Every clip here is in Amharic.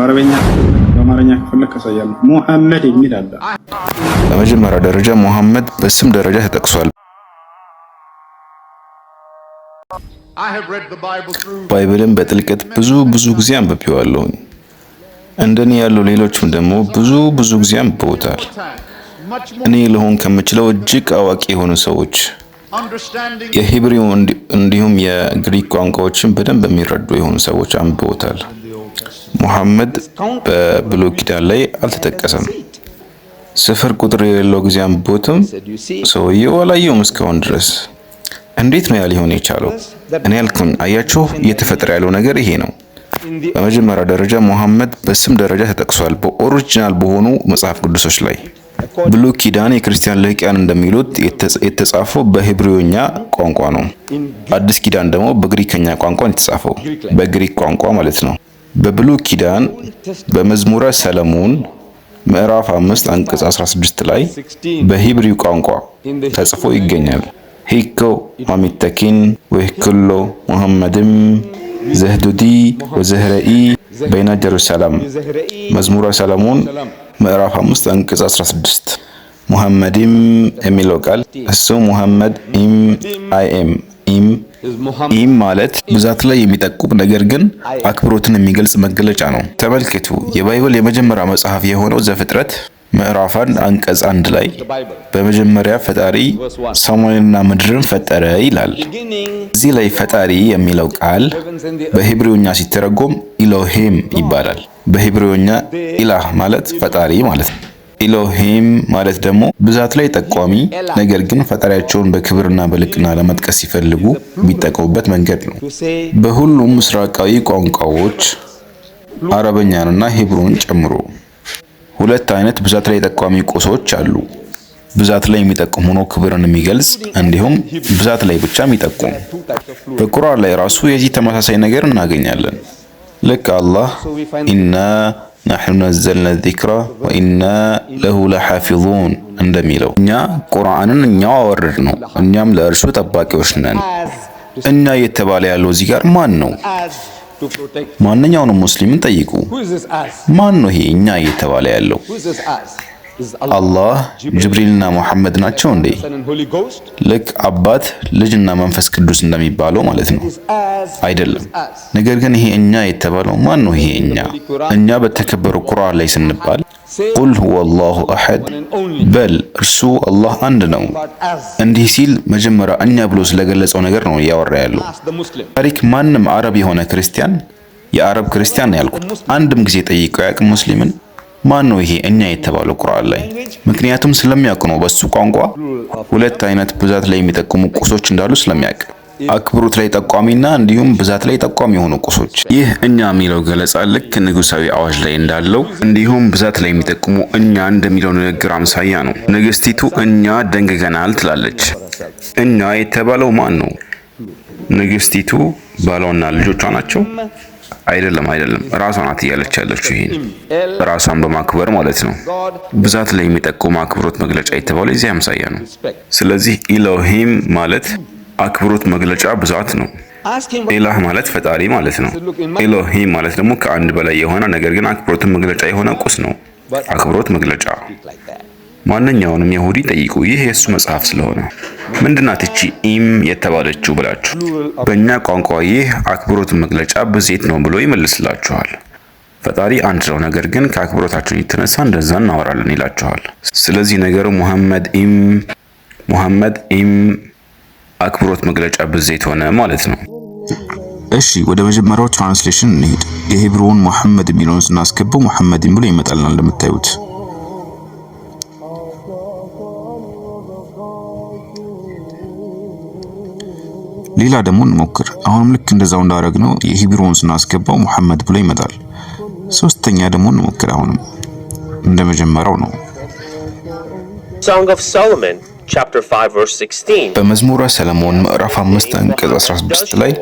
በአረበኛ በአማርኛ ከፈለክ አሳያለሁ። ሙሐመድ የሚል አለ። በመጀመሪያ ደረጃ ሙሐመድ በስም ደረጃ ተጠቅሷል። Bible ን በጥልቀት ብዙ ብዙ ጊዜ አንብቤዋለሁኝ። እንደኔ ያሉ ሌሎችም ደግሞ ብዙ ብዙ ጊዜ አንብበውታል። እኔ ልሆን ከምችለው እጅግ አዋቂ የሆኑ ሰዎች፣ የ Hebrew እንዲሁም የግሪክ ቋንቋዎችን በደንብ የሚረዱ የሆኑ ሰዎች አንብበውታል። ሙሐመድ በብሉይ ኪዳን ላይ አልተጠቀሰም። ስፍር ቁጥር የሌለው ጊዜ አንብቦትም ሰውየው አላየውም እስካሁን ድረስ። እንዴት ነው ያ ሊሆን የቻለው? እኔ ያልኩኝ አያችሁ፣ እየተፈጠረ ያለው ነገር ይሄ ነው። በመጀመሪያ ደረጃ ሙሐመድ በስም ደረጃ ተጠቅሷል፣ በ original በሆኑ መጽሐፍ ቅዱሶች ላይ። ብሉይ ኪዳን የክርስቲያን ልሂቃን እንደሚሉት የተጻፈው በሂብሪውኛ ቋንቋ ነው። አዲስ ኪዳን ደግሞ በግሪከኛ ቋንቋ ነው የተጻፈው፣ በግሪክ ቋንቋ ማለት ነው። በብሉይ ኪዳን በመዝሙረ ሰለሞን ምዕራፍ 5 አንቀጽ 16 ላይ በ Hebrew ቋንቋ ተጽፎ ይገኛል። ሂኮ ማሚተኪን ወህክሎ ሙሐመድም ዘህዱዲ ወዘህረኢ በይነ ጀሩሳሌም። መዝሙረ ሰለሞን ምዕራፍ 5 አንቀጽ 16። ሙሐመድም የሚለው ቃል እሱ ሙሐመድ ኢም I M ኢም ኢም ማለት ብዛት ላይ የሚጠቁም ነገር ግን አክብሮትን የሚገልጽ መገለጫ ነው። ተመልከቱ፣ የ Bible የመጀመሪያ መጽሐፍ የሆነው ዘፍጥረት ምዕራፍ 1 አንቀጽ 1 ላይ በመጀመሪያ ፈጣሪ ሰማይንና ምድርን ፈጠረ ይላል። እዚህ ላይ ፈጣሪ የሚለው ቃል በሂብሪውኛ ሲተረጎም ኢሎሂም ይባላል። በሂብሪውኛ ኢላህ ማለት ፈጣሪ ማለት ነው። ኢሎሂም ማለት ደግሞ ብዛት ላይ ጠቋሚ፣ ነገር ግን ፈጣሪያቸውን በክብርና በልቅና ለመጥቀስ ሲፈልጉ የሚጠቀሙበት መንገድ ነው። በሁሉም ምስራቃዊ ቋንቋዎች አረበኛንና Hebrew ን ጨምሮ ሁለት አይነት ብዛት ላይ ጠቋሚ ቁሶች አሉ። ብዛት ላይ የሚጠቁም ሆኖ ክብርን የሚገልጽ፣ እንዲሁም ብዛት ላይ ብቻ የሚጠቁም። በቁርአን ላይ ራሱ የዚህ ተመሳሳይ ነገር እናገኛለን። ልክ አላህ إنا نحن نزلنا الذكر وإنا له لحافظون እንደሚለው፣ እኛ ቁርአንን እኛው አወረድነው፣ እኛም ለእርሱ ጠባቂዎች ነን። እኛ እየተባለ ያለው እዚህ ጋር ማን ነው? ማንኛውንም ሙስሊምን ጠይቁ። ማን ነው ይሄ እኛ እየተባለ ያለው? አላህ፣ ጅብሪልና ሙሐመድ ናቸው እንዴ? ልክ አባት፣ ልጅና መንፈስ ቅዱስ እንደሚባለው ማለት ነው። አይደለም። ነገር ግን ይሄ እኛ የተባለው ማን ነው? ይሄ እኛ እኛ በተከበረው ቁርአን ላይ ስንባል قل هو الله أحد፣ በል እርሱ አላህ አንድ ነው። እንዲህ ሲል መጀመሪያ እኛ ብሎ ስለገለጸው ነገር ነው እያወራ ያለው። ታሪክ ማንም አረብ የሆነ ክርስቲያን፣ የአረብ ክርስቲያን ነው ያልኩት፣ አንድም ጊዜ ጠይቀው ያውቅም ሙስሊምን፣ ማን ነው ይሄ እኛ የተባለው ቁርአን ላይ? ምክንያቱም ስለሚያውቅ ነው። በሱ ቋንቋ ሁለት አይነት ብዛት ላይ የሚጠቁሙ ቁሶች እንዳሉ ስለሚያውቅ፣ አክብሮት ላይ ጠቋሚና እንዲሁም ብዛት ላይ ጠቋሚ የሆኑ ቁሶች። ይህ እኛ የሚለው ገለጻ ልክ ንጉሳዊ አዋጅ ላይ እንዳለው እንዲሁም ብዛት ላይ የሚጠቁሙ እኛ እንደሚለው ንግግር አምሳያ ነው። ንግስቲቱ እኛ ደንግገናል ትላለች። እኛ የተባለው ማን ነው? ንግስቲቱ ባሏና ልጆቿ ናቸው? አይደለም፣ አይደለም፣ ራሷ ናት እያለች ያለችው፣ ይሄን ራሷን በማክበር ማለት ነው። ብዛት ላይ የሚጠቁም አክብሮት መግለጫ የተባለው የዚህ አምሳያ ነው። ስለዚህ ኢሎሂም ማለት አክብሮት መግለጫ ብዛት ነው። ኢላህ ማለት ፈጣሪ ማለት ነው። ኢሎሂም ማለት ደግሞ ከአንድ በላይ የሆነ ነገር ግን አክብሮትን መግለጫ የሆነ ቁስ ነው። አክብሮት መግለጫ። ማንኛውንም ይሁዲ ጠይቁ፣ ይህ የእሱ መጽሐፍ ስለሆነ። ምንድናት እቺ ኢም የተባለችው ብላችሁ በእኛ ቋንቋ ይህ አክብሮት መግለጫ ብዜት ነው ብሎ ይመልስላችኋል። ፈጣሪ አንድ ነው፣ ነገር ግን ከአክብሮታችን የተነሳ እንደዛ እናወራለን ይላችኋል። ስለዚህ ነገሩ ሙሐመድ ኢም፣ ሙሐመድ ኢም አክብሮት መግለጫ ብዜት ሆነ ማለት ነው። እሺ፣ ወደ መጀመሪያው translation እንሂድ። የ Hebrew ውን ሙሐመድ የሚለውን ስናስገባው ሙሐመድ ብሎ ይመጣልናል እንደምታዩት። ሌላ ደግሞ እንሞክር። አሁንም ልክ እንደዛው እንዳደረግነው የ Hebrew ውን ስናስገባው ሙሐመድ ብሎ ይመጣል። ሶስተኛ ደግሞ እንሞክር። አሁንም እንደመጀመሪያው ነው። Song of Solomon, chapter 5, verse 16. በመዝሙረ ሰለሞን ምዕራፍ 5 አንቀጽ 16 ላይ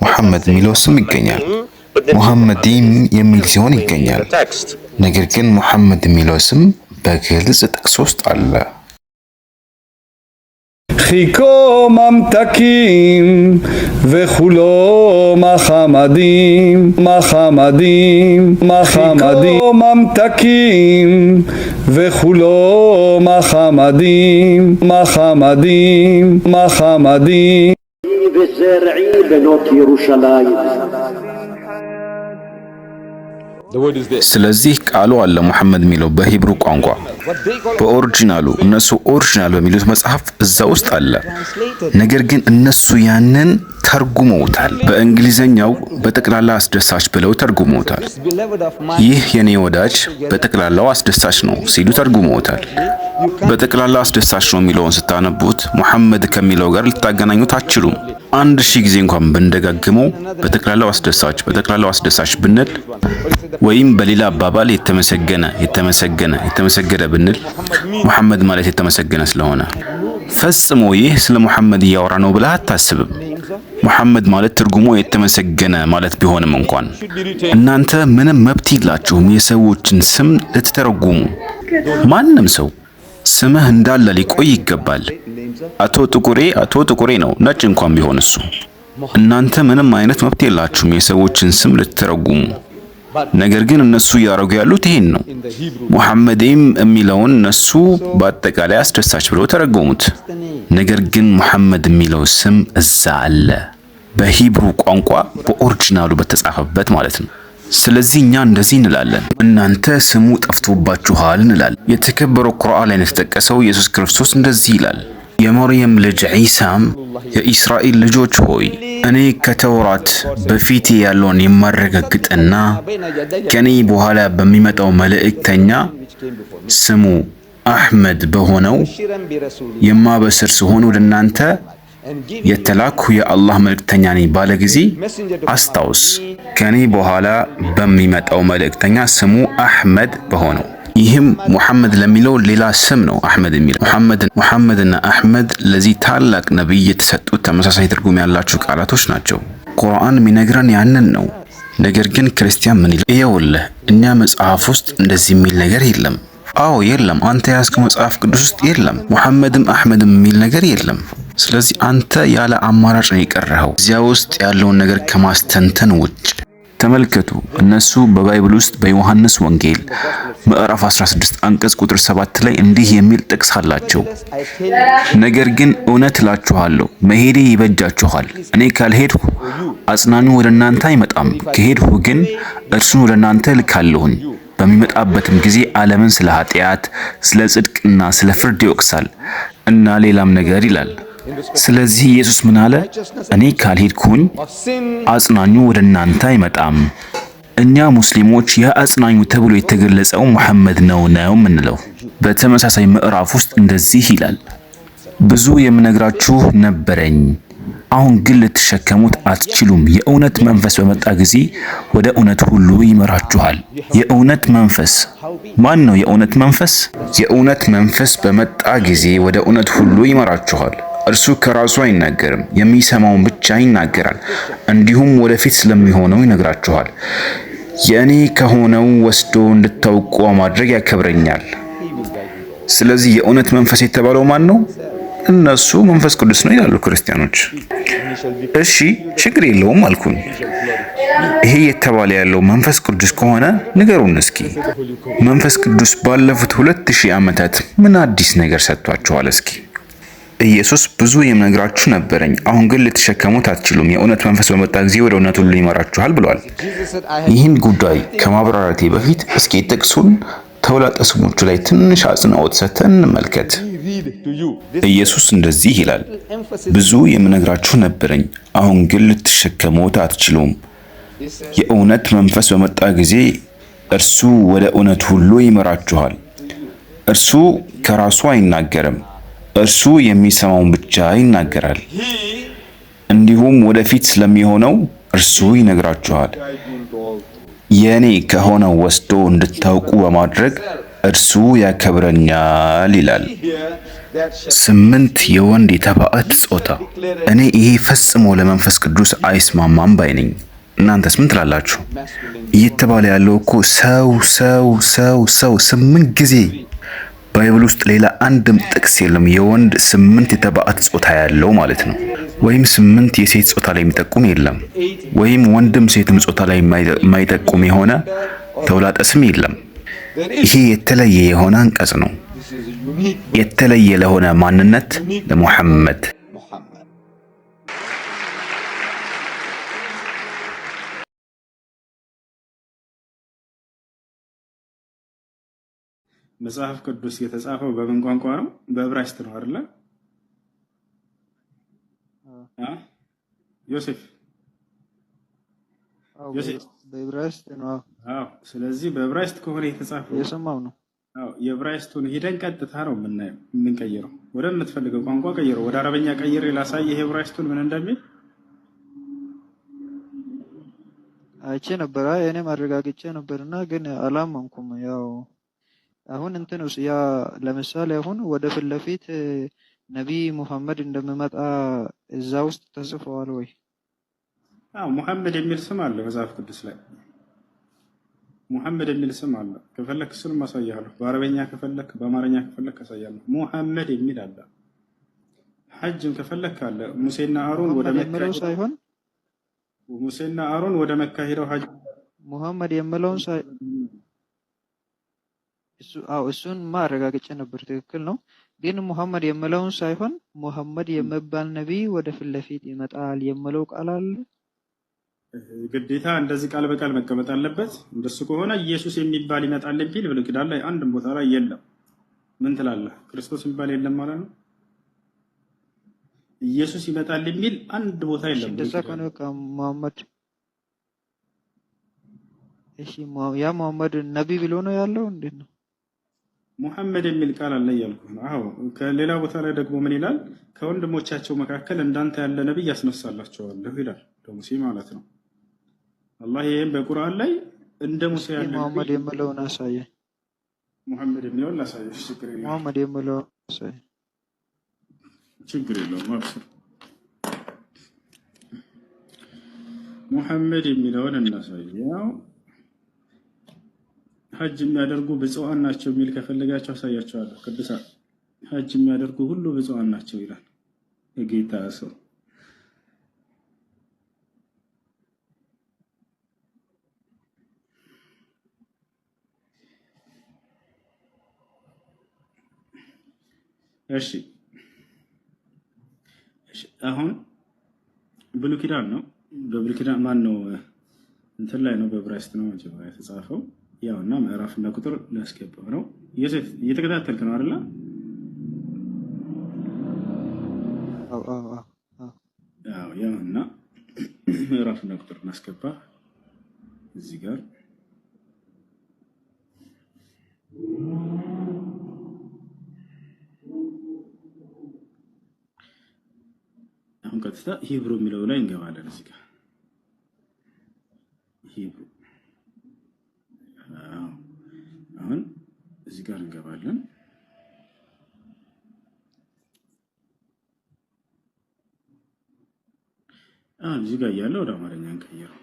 ሙሐመድ የሚለው ስም ይገኛል። ሙሐመዲም የሚል ሲሆን ይገኛል። Text. ነገር ግን ሙሐመድ የሚለው ስም በግልጽ ጥቅስ ውስጥ አለ። חיקו ממתקים וכולו מחמדים, מחמדים, מחמדים, ממתקים וכולו מחמדים, מחמדים, מחמדים. וזרעי בנות ירושלים. ስለዚህ ቃሉ አለ ሙሐመድ የሚለው በ Hebrew ቋንቋ በ original ኡ፣ እነሱ original በሚሉት መጽሐፍ እዛ ውስጥ አለ። ነገር ግን እነሱ ያንን ተርጉመውታል። በእንግሊዘኛው በጠቅላላ አስደሳች ብለው ተርጉመውታል። ይህ የኔ ወዳጅ በጠቅላላው አስደሳች ነው ሲሉ ተርጉመውታል። በጠቅላላ አስደሳች ነው የሚለውን ስታነቡት ሙሐመድ ከሚለው ጋር ልታገናኙት አትችሉም። 1000 ጊዜ እንኳን ብንደጋግመው በጠቅላላው አስደሳች፣ በጠቅላላው አስደሳች ብንል ወይም በሌላ አባባል የተመሰገነ፣ የተመሰገነ፣ የተመሰገነ ብንል፣ ሙሐመድ ማለት የተመሰገነ ስለሆነ ፈጽሞ ይህ ስለ ሙሐመድ እያወራ ነው ብለህ አታስብም። ሙሐመድ ማለት ትርጉሙ የተመሰገነ ማለት ቢሆንም እንኳን እናንተ ምንም መብት የላችሁም የሰዎችን ስም ልትተረጉሙ። ማንም ሰው ስምህ እንዳለ ሊቆይ ይገባል። አቶ ጥቁሬ አቶ ጥቁሬ ነው፣ ነጭ እንኳን ቢሆን እሱ። እናንተ ምንም አይነት መብት የላችሁም የሰዎችን ስም ልትተረጉሙ። ነገር ግን እነሱ እያደረጉ ያሉት ይሄን ነው። ሙሐመዴም የሚለውን እነሱ በአጠቃላይ አስደሳች ብለው ተረጎሙት። ነገር ግን ሙሐመድ የሚለው ስም እዛ አለ፣ በ Hebrew ቋንቋ በ original ኡ በተጻፈበት ማለት ነው። ስለዚህ እኛ እንደዚህ እንላለን፣ እናንተ ስሙ ጠፍቶባችኋል እንላለን። የተከበረው ቁርአን ላይ የተጠቀሰው ኢየሱስ ክርስቶስ እንደዚህ ይላል፣ የመርየም ልጅ ዒሳም የኢስራኤል ልጆች ሆይ፣ እኔ ከተውራት በፊቴ ያለውን የማረጋግጥና ከኔ በኋላ በሚመጣው መልእክተኛ ስሙ አሕመድ በሆነው የማበስር ስሆን ወደ እናንተ የተላኩ የአላህ መልእክተኛ ነኝ ባለ ጊዜ አስታውስ። ከኔ በኋላ በሚመጣው መልእክተኛ ስሙ አሕመድ በሆነው፣ ይህም ሙሐመድ ለሚለው ሌላ ስም ነው። አሕመድ የሚለው ሙሐመድና አሕመድ ለዚህ ታላቅ ነቢይ የተሰጡት ተመሳሳይ ትርጉም ያላቸው ቃላቶች ናቸው። ቁርአን የሚነግረን ያንን ነው። ነገር ግን ክርስቲያን ምን ይላል? ይኸውልህ እኛ መጽሐፍ ውስጥ እንደዚህ የሚል ነገር የለም። አዎ የለም። አንተ የያዝከው መጽሐፍ ቅዱስ ውስጥ የለም። ሙሐመድም አሕመድም የሚል ነገር የለም። ስለዚህ አንተ ያለ አማራጭ ነው የቀረኸው እዚያ ውስጥ ያለውን ነገር ከማስተንተን ውጭ። ተመልከቱ፣ እነሱ በ Bible ውስጥ በዮሐንስ ወንጌል ምዕራፍ 16 አንቀጽ ቁጥር 7 ላይ እንዲህ የሚል ጥቅስ አላቸው። ነገር ግን እውነት እላችኋለሁ መሄዴ ይበጃችኋል። እኔ ካልሄድሁ አጽናኙ ወደ እናንተ አይመጣም። ከሄድሁ ግን እርሱን ወደ እናንተ እልካለሁኝ። በሚመጣበትም ጊዜ ዓለምን ስለ ኃጢአት፣ ስለ ጽድቅና ስለ ፍርድ ይወቅሳል እና ሌላም ነገር ይላል። ስለዚህ ኢየሱስ ምን አለ? እኔ ካልሄድኩኝ አጽናኙ ወደ እናንተ አይመጣም። እኛ ሙስሊሞች ያ አጽናኙ ተብሎ የተገለጸው ሙሐመድ ነው ነው የምንለው። በተመሳሳይ ምዕራፍ ውስጥ እንደዚህ ይላል፣ ብዙ የምነግራችሁ ነበረኝ፣ አሁን ግን ልትሸከሙት አትችሉም። የእውነት መንፈስ በመጣ ጊዜ ወደ እውነት ሁሉ ይመራችኋል። የእውነት መንፈስ ማን ነው? የእውነት መንፈስ፣ የእውነት መንፈስ በመጣ ጊዜ ወደ እውነት ሁሉ ይመራችኋል። እርሱ ከራሱ አይናገርም፣ የሚሰማውን ብቻ ይናገራል፣ እንዲሁም ወደፊት ስለሚሆነው ይነግራችኋል። የእኔ ከሆነው ወስዶ እንድታውቁ ማድረግ ያከብረኛል። ስለዚህ የእውነት መንፈስ የተባለው ማን ነው? እነሱ መንፈስ ቅዱስ ነው ይላሉ ክርስቲያኖች። እሺ ችግር የለውም አልኩኝ። ይሄ የተባለ ያለው መንፈስ ቅዱስ ከሆነ ንገሩን እስኪ፣ መንፈስ ቅዱስ ባለፉት 2000 ዓመታት ምን አዲስ ነገር ሰጥቷችኋል? እስኪ ኢየሱስ ብዙ የምነግራችሁ ነበረኝ፣ አሁን ግን ልትሸከሙት አትችሉም። የእውነት መንፈስ በመጣ ጊዜ ወደ እውነት ሁሉ ይመራችኋል ብሏል። ይህን ጉዳይ ከማብራራቴ በፊት እስኪ ጥቅሱን ተውላጠ ስሞቹ ላይ ትንሽ አጽንኦት ሰጥተን እንመልከት። ኢየሱስ እንደዚህ ይላል፣ ብዙ የምነግራችሁ ነበረኝ፣ አሁን ግን ልትሸከሙት አትችሉም። የእውነት መንፈስ በመጣ ጊዜ እርሱ ወደ እውነት ሁሉ ይመራችኋል። እርሱ ከራሱ አይናገርም፣ እርሱ የሚሰማውን ብቻ ይናገራል። እንዲሁም ወደፊት ስለሚሆነው እርሱ ይነግራችኋል። የእኔ ከሆነው ወስዶ እንድታውቁ በማድረግ እርሱ ያከብረኛል ይላል። ስምንት የወንድ የተባዕት ጾታ። እኔ ይሄ ፈጽሞ ለመንፈስ ቅዱስ አይስማማም ባይ ነኝ። እናንተስ ምን ትላላችሁ? እየተባለ ያለው እኮ ሰው፣ ሰው፣ ሰው፣ ሰው 8 ጊዜ። Bible ውስጥ ሌላ አንድም ጥቅስ የለም የወንድ 8 የተባዕት ጾታ ያለው ማለት ነው። ወይም 8 የሴት ጾታ ላይ የሚጠቁም የለም። ወይም ወንድም ሴትም ጾታ ላይ የማይጠቁም የሆነ ተውላጠ ስም የለም። ይሄ የተለየ የሆነ አንቀጽ ነው። የተለየ ለሆነ ማንነት ለሙሐመድ። መጽሐፍ ቅዱስ የተጻፈው በምን ቋንቋ ነው? በዕብራይስጥ ነው አይደለ? ዮሴፍ ዮሴፍ፣ በዕብራይስጥ ነው። አዎ። ስለዚህ በዕብራይስጥ ከሆነ የተጻፈው የሰማው ነው። አዎ፣ የዕብራይስጡን ሂደን ቀጥታ ነው የምናየው፣ የምንቀይረው። ወደምትፈልገው ቋንቋ ቀይረው። ወደ አረበኛ ቀይሬ ላሳይህ የዕብራይስጡን ምን እንደሚል። አይቼ ነበር። አይ እኔም አረጋግጬ ነበርና ግን አላመንኩም። ያው አሁን እንትን ውስጥ ያ ለምሳሌ አሁን ወደ ፊት ለፊት ነቢይ ሙሐመድ እንደሚመጣ እዛ ውስጥ ተጽፈዋል ወይ? አዎ፣ ሙሐመድ የሚል ስም አለ መጽሐፍ ቅዱስ ላይ ሙሐመድ የሚል ስም አለ። ከፈለክ እሱንም አሳያለሁ። በአረበኛ ከፈለክ፣ በአማርኛ ከፈለክ አሳያለሁ። ሙሐመድ የሚል አለ። ሐጅም ከፈለክ አለ። ሙሴና አሮን ወደ ሙሐመድ መካ የሚለው ሳይሆን ሙሴና አሮን ወደ መካ ሄደው ሐጅ ሙሐመድ የሚለውን እሱ አዎ እሱን ማረጋገጬ ነበር። ትክክል ነው። ግን ሙሐመድ የሚለውን ሳይሆን ሙሐመድ የሚባል ነቢይ ወደ ፊት ለፊት ይመጣል የሚለው ቃል አለ። ግዴታ እንደዚህ ቃል በቃል መቀመጥ አለበት። እንደሱ ከሆነ ኢየሱስ የሚባል ይመጣል የሚል ብሉይ ኪዳን ላይ አንድም ቦታ ላይ የለም። ምን ትላለህ? ክርስቶስ የሚባል የለም ማለት ነው? ኢየሱስ ይመጣል የሚል አንድ ቦታ እሺ የለም ብሉይ እንደዛ ኪዳን ከሆነ ላይ። በቃ ሙሐመድ እሺ ያ ሙሐመድ ነቢይ ብሎ ነው ያለው እንዴት ነው? ሙሐመድ የሚል ቃል አለ እያልኩህ ነው። አዎ፣ ከሌላ ቦታ ላይ ደግሞ ምን ይላል? ከወንድሞቻቸው መካከል እንዳንተ ያለ ነቢይ ያስነሳላቸዋለሁ ይላል፣ ለሙሴ ማለት ነው። አላህ ይህም በቁርአን ላይ እንደ ሙሴ እስኪ ያለ ሙሐመድ ነቢይ የሚለውን አሳየኝ። ሙሐመድ የሚለውን ላሳየሽ፣ ችግር የለውም፣ ሙሐመድ የሚለውን አሳየኝ። ችግር የለውም። አብሽር፣ ሙሐመድ የሚለውን እናሳየው። ሐጅ የሚያደርጉ ብፁዓን ናቸው የሚል ከፈለጋቸው አሳያቸዋለሁ። ቅዱሳን ሐጅ የሚያደርጉ ሁሉ ብፁዓን ናቸው ይላል የጌታ ሰው። እሺ እሺ፣ አሁን ብሉይ ኪዳን ነው። በብሉይ ኪዳን ማን ነው እንትን ላይ ነው፣ በዕብራይስጥ ነው መጀመሪያ የተጻፈው። ያው እና ምዕራፍና ቁጥር ላስገባው ነው። ዮሴፍ እየተከታተልክ ነው አይደለ? አዎ አዎ አዎ አዎ። አዎ፣ ያው እና ምዕራፍና ቁጥር እናስገባ እዚህ ጋር። አሁን ቀጥታ Hebrew የሚለው ላይ እንገባለን። እዚህ ጋር Hebrew፣ አዎ፣ አሁን እዚህ ጋር እንገባለን። አሁን እዚህ ጋር እያለ ወደ አማርኛ እንቀይረው።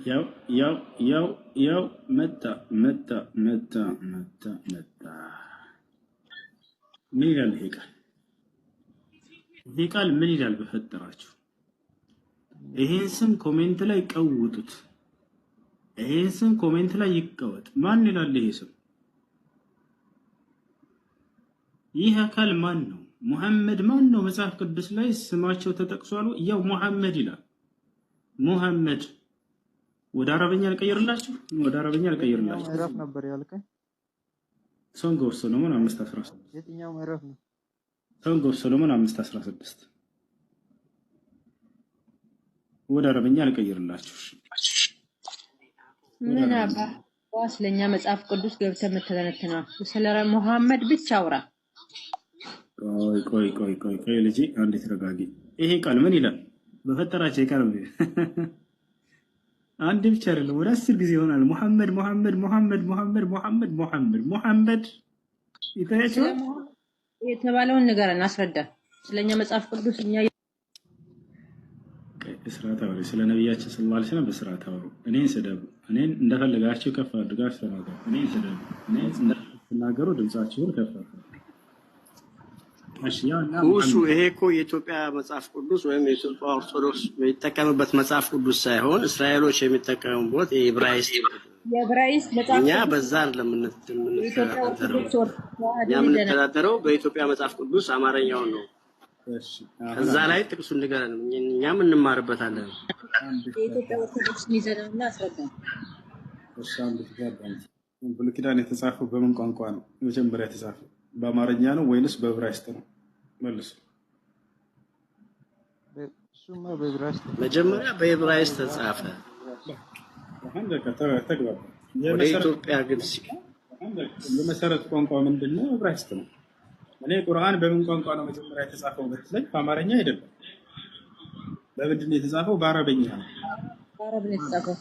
ያው ያው ያው ያው መጣ መጣ መጣ መጣ መጣ። ምን ይላል ይሄ ቃል? ይሄ ቃል ምን ይላል? በፈጠራችሁ ይሄን ስም comment ላይ ቀውጡት። ይሄን ስም comment ላይ ይቀወጥ። ማን ይላል ይሄ ስም? ይህ አካል ማን ነው? ሙሐመድ ማን ነው? መጽሐፍ ቅዱስ ላይ ስማቸው ተጠቅሷል። ያው ሙሐመድ ይላል። ሙሐመድ ወደ አረበኛ ልቀይርላችሁ፣ ወደ አረበኛ የትኛው ልቀይርላችሁ። ምዕራፍ ነበር ያልከኝ? Song of Solomon 5:16። የትኛው ምዕራፍ ነው? Song of Solomon 5:16 ወደ አረበኛ ልቀይርላችሁ። እሺ፣ ወደ ምን አረበኛ አባ ስለኛ መጽሐፍ ቅዱስ ገብተህ የምትተነትነው? ስለ ሙሐመድ ብቻ አውራ። ቆይ ቆይ ቆይ ቆይ ቆይ ልጄ አንዴ ተረጋጊ። ይሄ ቃል ምን ይላል? በፈጠራቸው ቃል ምን ይላል? አንድ ብቻ አይደለም፣ ወደ 10 ጊዜ ይሆናል። ሙሐመድ ሙሐመድ ሙሐመድ ሙሐመድ ሙሐመድ ሙሐመድ ሙሐመድ ስለ ይታያቸዋል። ሙሐመድ የተባለውን ንገረን፣ አስረዳን። ስለኛ መጽሐፍ ቅዱስ እኛ በስርዓት አውሪ። ስለ ነቢያችን صلى الله عليه وسلم በስርዓት አውሩ። እኔን ስደቡ፣ እኔን እንደፈለጋችሁ ከፍ አድርጋችሁ ተናገሩ። እኔን ስደቡ፣ እኔን እንደተናገሩ ድምጻችሁን ከፍ አድርጉ። እሺ፣ ያው እና ውሱ ሙሐመድ ይሄ እኮ የኢትዮጵያ መጽሐፍ ቅዱስ ወይም የኢትዮጵያ ኦርቶዶክስ የሚጠቀምበት መጽሐፍ ቅዱስ ሳይሆን እስራኤሎች የሚጠቀሙበት የዕብራይስጥ። የዕብራይስጥ መጽሐፍ እኛ ቅዱስ በዛ አይደለም የኢትዮጵያ የምንተዳደረው። ኦርቶዶክስ ተዋህዶ እኛ ይዘናል። የምንተዳደረው በኢትዮጵያ መጽሐፍ ቅዱስ አማርኛውን ነው። እሺ፣ አሁን ከዛ ላይ ጥቅሱን ንገረን፣ እኛም እንማርበታለን። አንድ የኢትዮጵያ ኦርቶዶክስን ይዘናል እና አስረዳን። እሺ፣ አንድ አዳምጪ። ብሉይ ኪዳን የተጻፈው በምን ቋንቋ ነው? መጀመሪያ የተጻፈው በአማርኛ ነው ወይንስ በዕብራይስጥ ነው? መልሱ። እሱማ በዕብራይስጥ ነው። መጀመሪያ በዕብራይስጥ ተጻፈ። አሁን በቃ ተግባባ። ወደ የመሰረት ኢትዮጵያ ግን የመሰረት ቋንቋ ምንድን ነው? ዕብራይስጥ ነው። እኔ ቁርአን በምን ቋንቋ ነው መጀመሪያ የተጻፈው ብትለኝ በአማርኛ አይደለም። በምንድን ነው የተጻፈው? በአረበኛ ነው። በአረብ ነው የተጻፈው።